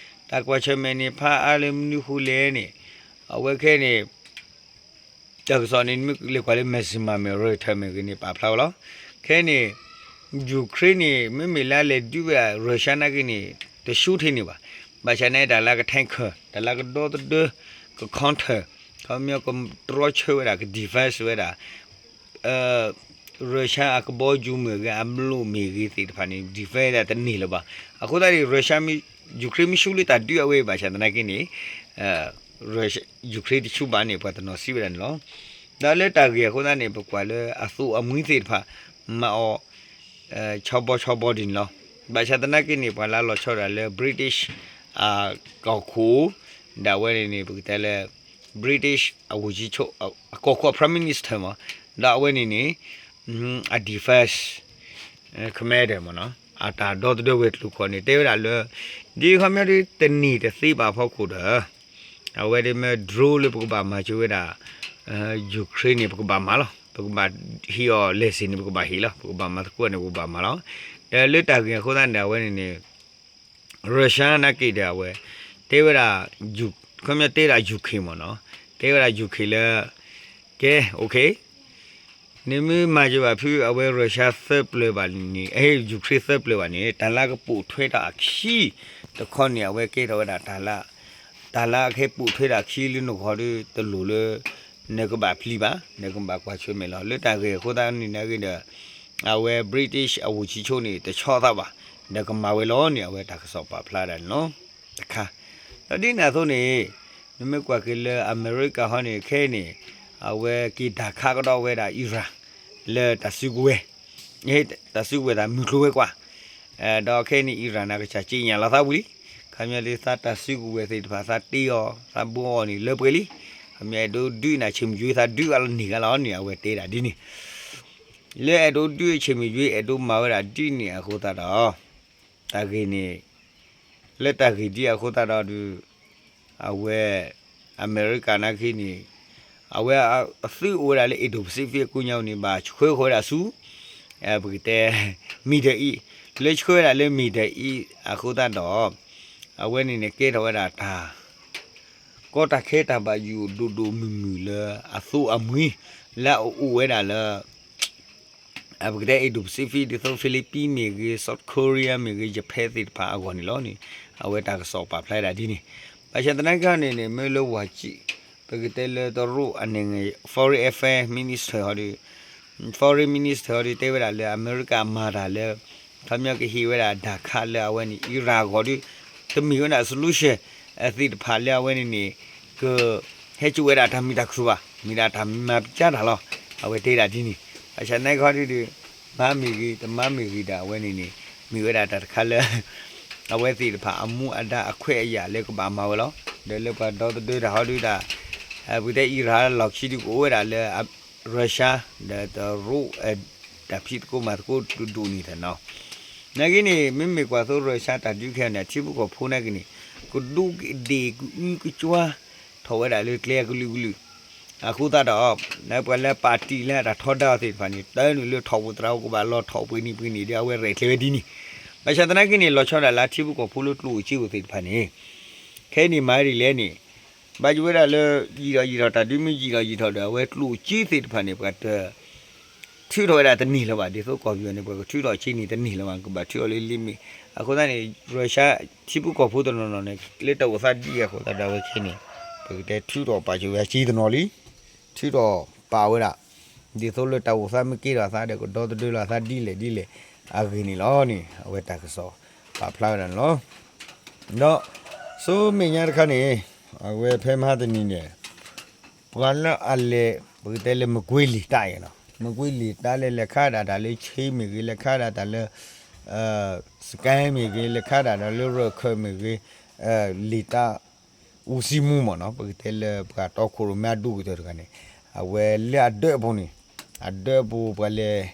တၢ်ကွၢ်ဆၢၣ်မဲာ်န့ၣ် ဖးအါလၢမနုၤဃိလဲၣ်န့ၣ် အဝဲခဲအံၤန့ၣ် တၢ်ကစီၣ်န့ၣ် မ့ၢ်လဲၤကွၢ်လၢ Maximum မ့ၢ်ဂ့ၤ Reuters မ့ၢ်ဂ့ၤန့ၣ် ပာ်ဖျါဝဲလီၤ. ခဲအံၤန့ၣ် Ukraine န့ၣ် မ့မ့ၢ်လၢလဲၤဒုးဝဲဒၣ် Russia နာ်က့န့ၣ် တဆူၣ်ထဲန့ၣ်ဘၣ်. ဘၣ်ဆၣ်န့ၣ် တၢ်လၢက tanker တၢ်လၢကဒီသဒၢ က counter ခီပညီကတြီဆၢဝဲဒၣ် က defense ဝဲဒၣ် Russia အကဘီယူၤမ့ၢ်ဂ့ၤ အမျိာ်မ့ၢ်ဂ့ၤသ့ၣ်တဖၣ်န့ၣ် defense ဒၣ်တန့ၢ်လၢၤဘၣ်. အဃိသတးန့ၣ် Russia မ့ၢ် Ukraine မ့ၢ်ဆူၣ်လၢတၢ်ဒုးအဝဲဘၣ်ဆၣ်သနာ်က့န့ၣ် Ukraine တဆူၣ်ဘၣ်န့ၣ် ပှၤတနီၤစံးဝဲဒၣ်န့ၣ်လီၤ. ဒီးလၢတၢ်ဂ့ၢ်အဃိသတးန့ၣ် ပကွၢ်လၢအသိးအမှံသ့ၣ်တဖၣ် မၤအီၤ ဆီဘီဆီဘီဒ်န့ၣ်လီၤ. ဘၣ်ဆၣ်သနာ်က့န့ၣ် ပှၤလၢအလီၤဆီဒၣ်လၢ British အကီၢ်ခိၣ် ဒီးအဝဲန့ၣ်န့ၣ် ပကတဲလၢ British အဝူၤကၠံဆိ အကီၢ်ခိၣ် Prime Minister မ့ၢ် ဒီးအဝဲန့ၣ်န့ၣ် အ defense commander မ့ၢ်နီၤ အတၢ်ဒီသဒၢဝဲၤကျိၤခိၣ်န့ၣ် တဲဝဲဒၣ်လၢ ဒ်ခီပညီဒ်တန့ၢ်တသ့ဘၣ်အဖီခိၣ်ဒီး အဝဲဒၣ်မ့ၢ် drone လၢပကဘၣ်မၤစၢၤဝဲဒၣ် Ukraine န့ၣ် ပကဘၣ်မၤလီၤ. ပကဘၣ်ဟ့ၣ်အီၤ license န့ၣ် ပကဘၣ်ဟ့ၣ်လီၤ. ပကဘၣ်မၤသကိးန့ၣ် ပကဘၣ်မၤလီၤ. ဒီးလၢတၢ်ဂ့ၢ်အဃိသတးန့ၣ် အဝဲန့ၣ်န့ၣ် Russia နာ်က့ဒီးအဝဲ တဲဝဲဒၣ် ခီပညီတဲဝဲဒၣ် UK မ့ၢ်နီၤ တဲဝဲဒၣ် UK လၢ ကဲ OK နမ့ၢ်မၤယဘၣ်ဖု အဝဲရၢၡါသၢပျၢၤဘၣ်န့ၣ် ယူၤခရ့ၣ်သၢပျၢၤဘၣ်န့ၣ် တၢ်လၢကပိာ်ထွဲတၢ်အခံတခီန့ၣ် အဝဲကဲထီၣ်ဝဲဒၣ်တၢ်လၢ တၢ်လၢအကဲပိာ်ထွဲတၢ်အခံလၢနဂီၢ်ဒီး တလိၣ်လၢ နကဘၣ်ပျံၤဘၣ် နကဘၣ်ကွၢ်ဆၢၣ်မဲာ်လီၤ လၢတၢ်ဂ့ၢ်အဃိသတးန့ၣ်နာ်ဂ့ၤဒီး အဝဲ British အဝူၤဆံဆိန့ၣ် တဆီသးဘၣ် ဒီးကမၤဝဲလီၤန့ၣ် အဝဲတၢ်ကစီၣ်ပာ်ဖျါဒၣ်န့ၣ်လီၤ. တခါ ဒီးဒ်န့ၣ်အသိးန့ၣ် နမ့ၢ်ကွၢ်က့ၤလၢအမဲရကၤဟီန့ၣ် ခဲအံၤန့ၣ် အဝဲက့ၤတၢ်ခးကဒီးဝဲဒၣ် Iran လၢတၢ်စုကဝဲၤ တၢ်စုကဝဲၤသးမုၢ်ကျိၤဝဲၤကွာ် ဒီးခဲအံၤန့ၣ် Iran န့ၣ် ကစၢ်စံၣ်ညီၣ်လီၤသးဝံၤလံ ခီပညီဒ်သးတၢ်စုကဝဲၤသ့ၣ်တဖၣ်သးတ့အီၤ သးဘိအီၤန့ၣ်လၢပှဲၤလံ ခီပညီအဲၣ်ဒိးဒုးန့ၣ် ဆ့ၣ်မုၢ်ယွ့သးဒုးအလီၤန့ၢ်ဂၤလီၤန့ၣ် အဝဲတဲဒၣ်ဒ်န့ၣ် လၢအဲၣ်ဒိးဒုးဆ့ၣ်မုၢ်ယွ့ အဲၣ်ဒိးမၤဝဲဒၣ်ဒ်န့ၣ်အဃိသတးဒီး တၢ်ဂ့ၢ်န့ၣ် လၢတၢ်ဂ့ၢ်ဒ်အဃိသတးဒီးဒုး အဝဲ အမဲရကၤနာ်က့န့ၣ် အဝဲအသုးအိၣ်ဝဲဒၣ်လၢ Indo-Pacific အကိးညါန့ၣ် ဘၣ်ဆှၢဃီၤဝဲဒၣ်ဆူ ပကတဲ Middle East လၢဆှၢဝဲဒၣ်လၢ Middle East အဃိသတးဒီး အဝဲန့ၣ်န့ၣ်ကဲထီၣ်ဝဲဒၣ်တၢ် ကီတၢ်ခဲတၢ်ဘၣ်ယိၣ်ဒိၣ်ဒိၣ်မုၢ်မုၢ်လၢအသိအမှံၤ လၢအအိၣ်ဝဲဒၣ်လၢ ပကတဲ Indo-Pacific ဒ်သိး Philippines မ့ၢ်ဂ့ၤ South Korea မ့ၢ်ဂ့ၤ Japan သ့ၣ်တဖၣ်အဂီၢ်န့ၣ်လီၤန့ၣ် အဝဲတၢ်ကစီၣ်ပာ်ဖျါဒၣ်ဒ်န့ၣ် ဘၣ်ဆၣ်သနာ်က့န့ၣ်န့ၣ် မ့ၢ်လၢဝၤကံ ပကတဲလၢတရူးအန့ၣ် Foreign Affairs Minister ဟီဒီး Foreign Minister ဟီဒီး တဲဝဲဒၣ်လၢအမဲရကၤမၤတၢ်လၢ ခီပညီကဟ့ၣ်ဝဲဒၣ်ဒၣ်ခးလၢအဝဲန့ၣ် Iran အဂီၢ်ဒီး တမ့ၢ်ဝဲဒၣ် solution သ့ၣ်တဖၣ်လၢအဝဲန့ၣ်န့ၣ် က ဟဲစိာ်ဝဲဒၣ်တၢ်မုာ်တၢ်ခုၣ်ဘၣ် မ့ၢ်ဒၣ်တၢ်မၤပျါတၢ်လီၤ အဝဲတဲဒၣ်ဒ်န့ၣ် ဘၣ်ဆၣ်သနာ်က့ဟီဒီး မၤမ့ၢ်ဂ့ၤ တမၤမ့ၢ်ဂ့ၤဒၣ်အဝဲန့ၣ်န့ၣ် မ့ၢ်ဝဲဒၣ်တၢ်တခါလၢ အဝဲသ့ၣ်တဖၣ်အမူအဒါအခွဲးအယာ်လၢကဘၣ်မၤဝဲလီၤ ဒီးလၢပှၤဒီသဒၢတၢ်ဟီဒုးဒၣ် ပကတဲ Iran လီၢ်ခံဒုးကအိၣ်ဝဲဒၣ်လၢ Russia ဒီးတရူး တၢ်ဖံးသကိးမၤသကိးဒိၣ်ဒိၣ်န့ၣ်တနီၤ နာ်က့န့ၣ် မ့မ့ၢ်ကွၢ်သိ Russia တၢ်ဒုးခဲအံၤန့ၣ် ထံဖိကီၢ်ဖိနာ်က့န့ၣ် ကဒူးကဒ့ၣ်ကအုကကွါ ထီၣ်ဝဲဒၣ်လၢကျဲအကလုာ်ကလုာ် အဃိသတးဒီး ပှၤလၢပၣ်တံၣ်လၢအတၢ်ထီဒါအီၤသ့ၣ်တဖၣ်န့ၣ် တၢ်နုာ်လၢထီၣ်ပူၤသရၣ်အိၣ်ကဘၣ်လီၤထီၣ်ပှ့ၤနံၤပှ့ၤနံၤဒီးအဝဲရဲၣ်ကျဲၤဝဲဒ်န့ၣ် ဘၣ်ဆၣ်သနာ်က့န့ၣ် လီၤဆီဒၣ်လၢထံဖိကီၢ်ဖိလၢကျိၣ်အိၣ်စ့အိၣ်သ့ၣ်တဖၣ်န့ၣ် ခဲအံၤန့ၣ်မၤဒ်လဲၣ်န့ၣ် ဘၣ်ယိၣ်ဝဲဒၣ်လၢ ယံာ်ထီၣ်ယံာ်ထီၣ် တၢ်ဒုးမ့ၢ်ယံာ်ထီၣ်ယံာ်ထီၣ်ဒီး အဝဲကျိၣ်အိၣ်စ့သ့ၣ်တဖၣ်န့ၣ် ပှၤတ ထုးထီၣ်ဝဲဒၣ်တန့ၢ်လၢၤဘၣ် ဒ်သိးကီၢ်ပယီၤန့ၣ် ပှၤကထုးထီၣ်စ့န့ၣ်တန့ၢ်လၢၤဘၣ် ကဘၣ်ထုးအီၤလၢလံမ့ၢ် အဃိသတးန့ၣ် Russia ထံဖိကီၢ်ဖိတနီၤနီၤန့ၣ် လၢတၢ်အိၣ်သးဒ်အံၤအဃိသတးဒီးအဝဲခဲန့ၣ် ပကတဲထုးထီၣ်ပာ်စၢၤဝဲစ့တနီၤလံ ထုးထီၣ်ပာ်ဝဲဒၣ် ဒ်သိးလၢတၢ်အိၣ်သးမ့ၢ်ကဲထီၣ်အသးဒီးကဒီသဒၢလီၤအသးဒ်လဲၣ်ဒ်လဲၣ် အဂ့ၢ်န့ၣ်လီၤန့ၣ် အဝဲတၢ်ကစီၣ်ပာ်ဖျါဝဲဒၣ်န့ၣ်လီၤ ဒီး ဆူမဲာ်ညါတခါန့ၣ် အဝဲဖဲမဟါတနံၤန့ၣ် ပှၤလၢအလဲၤ ပကတဲလၢ မကွေးလေတပ် အံၤနီၤ မကွေးလေတပ် လၢလဲၤခးဒၣ်တၢ်လၢ ချေး မ့ၢ်ဂ့ၤ လဲၤခးဒၣ်တၢ်လၢ စကဲ မ့ၢ်ဂ့ၤ လဲၤခးဒၣ်တၢ်လၢ ရခၢၣ် မ့ၢ်ဂ့ၤ လေတပ် ဦးစီးမှူးမ့ၢ်နီၤ ပကတဲလၢပှၤတီခိၣ်ရိၣ်မဲအဒိၣ်ကတၢၢ်တဂၤန့ၣ် အဝဲလၢအဒၢးအပူၤန့ၣ် အဒၢးအပူၤပှၤလဲၤ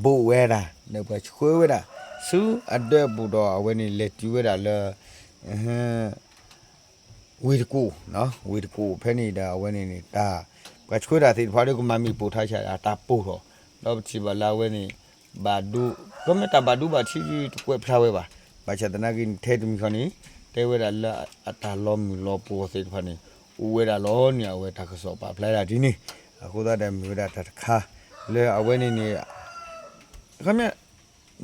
ဘိးဝဲဒၣ် ဒီးပှၤဆှၢဝဲဒၣ် ဆူအဒၢးအပူၤဒီးအဝဲန့ၣ်လဲၤတုၤဝဲဒၣ်လၢ ဝ့ၢ်တကူၣ်, ဝ့ၢ်တကူၣ်ဖဲန့ၣ်ဒီး အဝဲန့ၣ်န့ၣ် တၢ် ပှၤဆှၢတၢ်သ့ၣ်တဖၣ်ဒီး ကမၤမ့ၢ်ပိာ်ထါဆါ တၢ်ပိာ်ထီၣ်, ဒီးပထံၣ်ဘၣ်လၢအဝဲန့ၣ် ဘၣ်ဒိ ကမ့ၢ်တၢ်ဘၣ်ဒိဘၣ်ထံးတကွဲးဖျါဝဲဘၣ်. ဘၣ်ဆၣ်သနာ်က့န့ၣ် ထဲတမံၤဃီန့ၣ် တဲဝဲဒၣ်လၢအတၢ်လီၤမုၢ်လီၤပိာ်သ့ၣ်တဖၣ်န့ၣ် အိၣ်ဝဲဒၣ်လီၤန့ၣ် အဝဲတၢ်ကစီၣ်ပာ်ဖျါဒၣ်ဒ်န့ၣ်. အဃိသတးဒီးမ့ၢ်ဝဲဒၣ်တၢ်တခါ လၢအဝဲန့ၣ်န့ၣ် ခီပညီ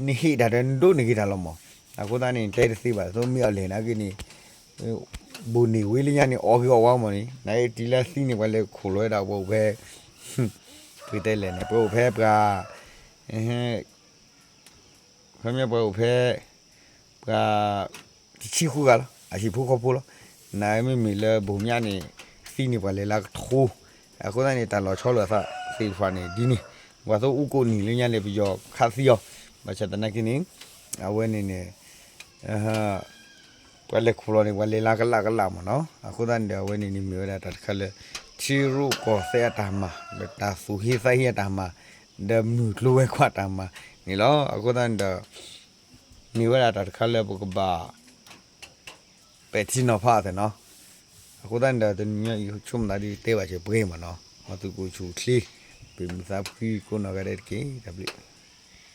နဟ့ၣ်တၢ်ဒီးနဒိးန့ၢ်က့ၤတၢ်လီၤမး. အဃိသတးန့ၣ် တဲတသ့ဘၣ် သိးမ့ၢ်အီၤလဲၣ်နာ်က့န့ၣ် ဘိၣ်န့ၢ်ဝဲလၢညါန့ၣ် အီၣ်ဂ့ၤအီၣ်ဝါမးန့ၣ် နတံၤလၢသံန့ၣ် ပှၤလဲၤခိၣ်လီၤဝဲဒၣ်ပှၤအိၣ်ဖဲ ပတဲလဲၣ်န့ၣ် ပှၤအိၣ်ဖဲပှၤ ခီပညီပှၤအိၣ်ဖဲ ပှၤ တဆံဃုဂၤလီၤ အဟံၣ်ဖိဃီဖိလီၤ. နမ့မ့ၢ်လၢဘိၣ်ညါန့ၣ် သံန့ၣ်ပှၤလဲၤလၢကထိ အဃိသတးန့ၣ် တၢ်လီၤဆီလိာ်အသးသ့ၣ်တဖၣ်န့ၣ် ဒ်န့ၣ် ပှၤသိးအူကိးနံၣ်လၢညါန့ၣ် ပယီၤခးသံအီၤ. ဘၣ်ဆၣ်သနာ်က့န့ၣ် အဝဲန့ၣ်န့ၣ် ပှၤလဲၤခိၣ်လီၤန့ၣ် ပှၤလဲၤလၢကလးကလးမးနီၤ. အဃိသတးန့ၣ်ဒီး အဝဲန့ၣ်န့ၣ်မ့ၢ်ဝဲဒၣ်တၢ်တခါလၢ ထံရူၢ်ကီၢ်သဲးအတၢ်မၤ ဒီးတၢ်သူၣ်ဟ့သးဟ့အတၢ်မၤ ဒီးမုၢ်ကျိၤဝဲၤကွာ်တၢ်မၤန့ၣ်လီၤ. အဃိသတးန့ၣ်ဒီး မ့ၢ်ဝဲဒၣ်တၢ်တခါလၢပကဘၣ် ပဲာ်ထံနီၤဖးအသးနီၤ. အဃိသတးန့ၣ်ဒီး တနံၤညါအံၤ ဆိကမိၣ်သးဒ်တဲဘၣ်စၢၤပှဲၤမးနီၤ. မ်သုကအိၣ်ဆူၣ်အိၣ်ချ့ ပမုာ်သးဖှံကိးနီၢ်ဂၤဒဲးတက့ၢ်. တၢ်ဘျုး